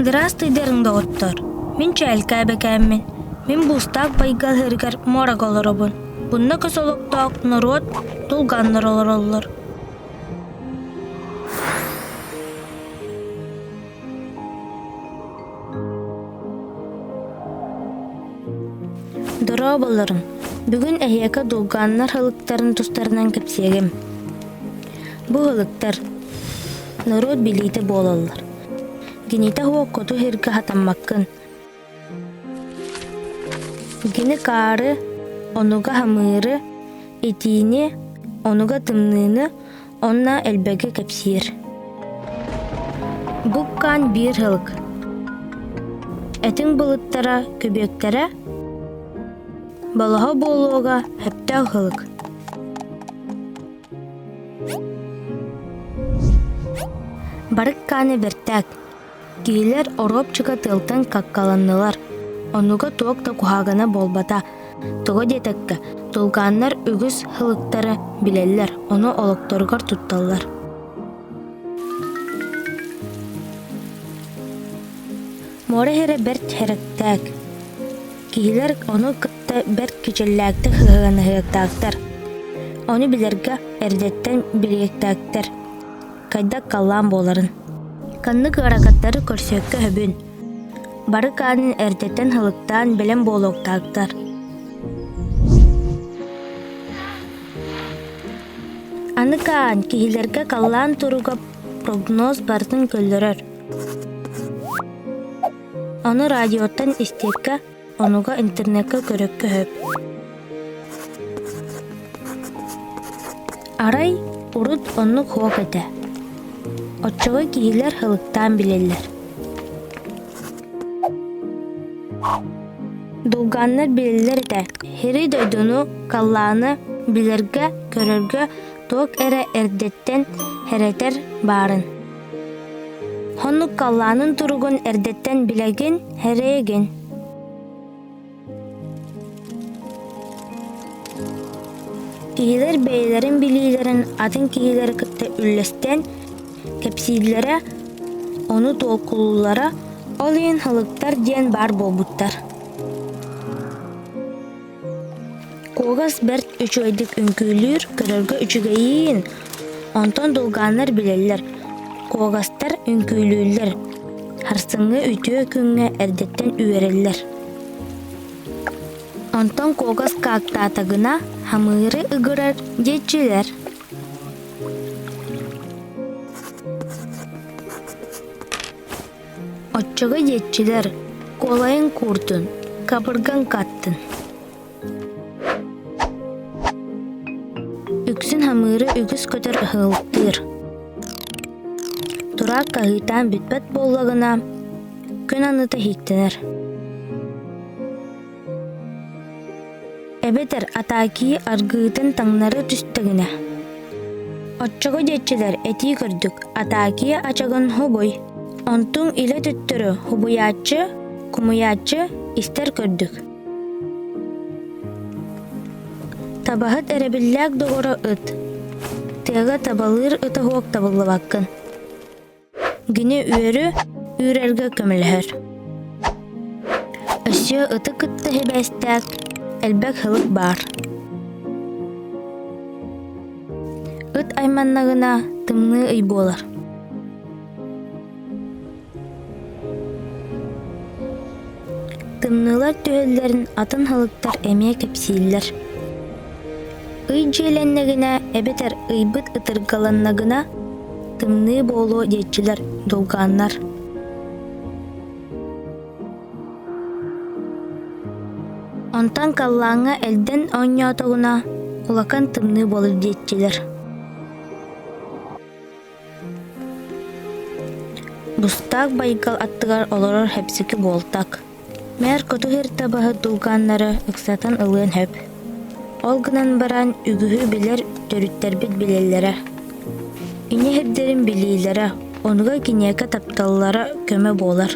Здравствуйдарын, доҕоттор! Мин Чээлкээ эбэкээммин. Мин Буустаах байгал иһэригэр муорага олоробун. Бунна көс олохтоох норуот тулганнар олороллор. Дорооболорун! Бүгүн эһиэхэ дулгааннар һылыктарын тустарынан кэпсиэгим. Бу һылыктар норуот билиитэ буолаллар. Кинитэ суох хоту сиргэ хатаммаккын. Кини хаары, онуга хамыыры, итиини, онуга тымныыны Онно элбэги кэпсиир. Буккаан биир һылык. Этиҥ былыттара көбүөктэрэ, балаһа буолуога сөптөөх һылык. Барыккааны бэртээк, Киһилэр оруопчука тыалтан каккаланнылар, оннуга туох да куһаҕана буолбата. Тоҕо диэтэххэ, тулгааннар үгүс һылыктары билэллэр, ону олохторугар тутталлар. Муора иһэрэ бэрт сэрэхтээх. Киһилэр ону кытта бэрт кичэллээхтик сыһыаннаһыахтаахтар. Ону билэргэ эрдэттэн билиэхтээхтэр. хайдах халлаан буоларын. Ханнык ыарахаттары көрсүөххэ сөбүн. Бары хаанын эрдэттэн һылыктаан бэлэм буолуохтаахтар. Аны хаан киһилэргэ халлаан туруга прогноз барытын көллөрөр. Ону радиоттан истиэххэ Онуга интернеккэ көрөккө сөп. Арай урут оннук суох этэ. Оччоҕо киһилэр һылыктаан билэллэр. Дулгааннар билэллэр этэ, сири-дойдуну, халлааны билэргэ, көрөргө туох эрэ эрдэттэн хэрэтэр баарын. Оннук халлаанын туругун эрдэттэн билэгин, эрэйгин. Киһилэр бэйэлэрин билиилэрин атын киһилэри кытта үллэстэн, кэпсииллэрэ, ону туолкулууллара, ол иһин һылыктар диэн баар буолбуттар. Куогас бэрт үчүгэйдик үҥкүүлүүр, көрөргө үчүгэйиин, онтон дулгааннар билэллэр, куогастар үҥкүүлүүллэр, сарсыҥҥы үтүө күҥҥэ эрдэттэн үөрэллэр. Онтон куогас хаактаатаҕына хамыыры ыгырар диэччилэр. Оччоҕо диэччилэр куолайын кууртун, кабырган хаттын. Үксүн хамыыры үгүс көтөр ыһылтыыр. Тураах хаһыытаан бүппэт буоллаҕына, күн аныта иһиктэнэр. Эбэтэр атаакии аргыытын таҥнары түстэҕинэ. Оччоҕо диэччилэр этии көрдүк, атаакия ачагын хубуй, онтуҥ илэ төттөрү хубуйааччы, кумуйааччы истэр көрдүк. Табаһыт эрэбиллээх доҕоро ыт. Тыага табалыыр ыта суох табыллыбаккын. Гини үөрү үүрэргэ көмөлөһөр. Өссө ыты кытта сибээстээх элбэх һылык баар. Ыт айманнаҕына тымныы ый буолар. Тымныылар түһэллэрин атын һылыктар эмиэ кэпсииллэр. Ый дьиэлэннэгинэ эбэтэр ыйбыт ытыргаланнагына тымныы буолуо диэччилэр долгааннар. Онтон халлааҥҥа элдэн оонньоотоҕуна улахан тымныы буолар диэччилэр. Бустаах Байкал аттыгар олорор хэпсики буолтак. Мээр хоту сир табаһыт дулгааннары ыксатан ылыан сөп. Ол гынан баран үгүһү билэр төрүттэрбит билэллэрэ. Ийэ сирдэрин билиилэрэ, онуга киниэхэ тапталлара көмө буолар.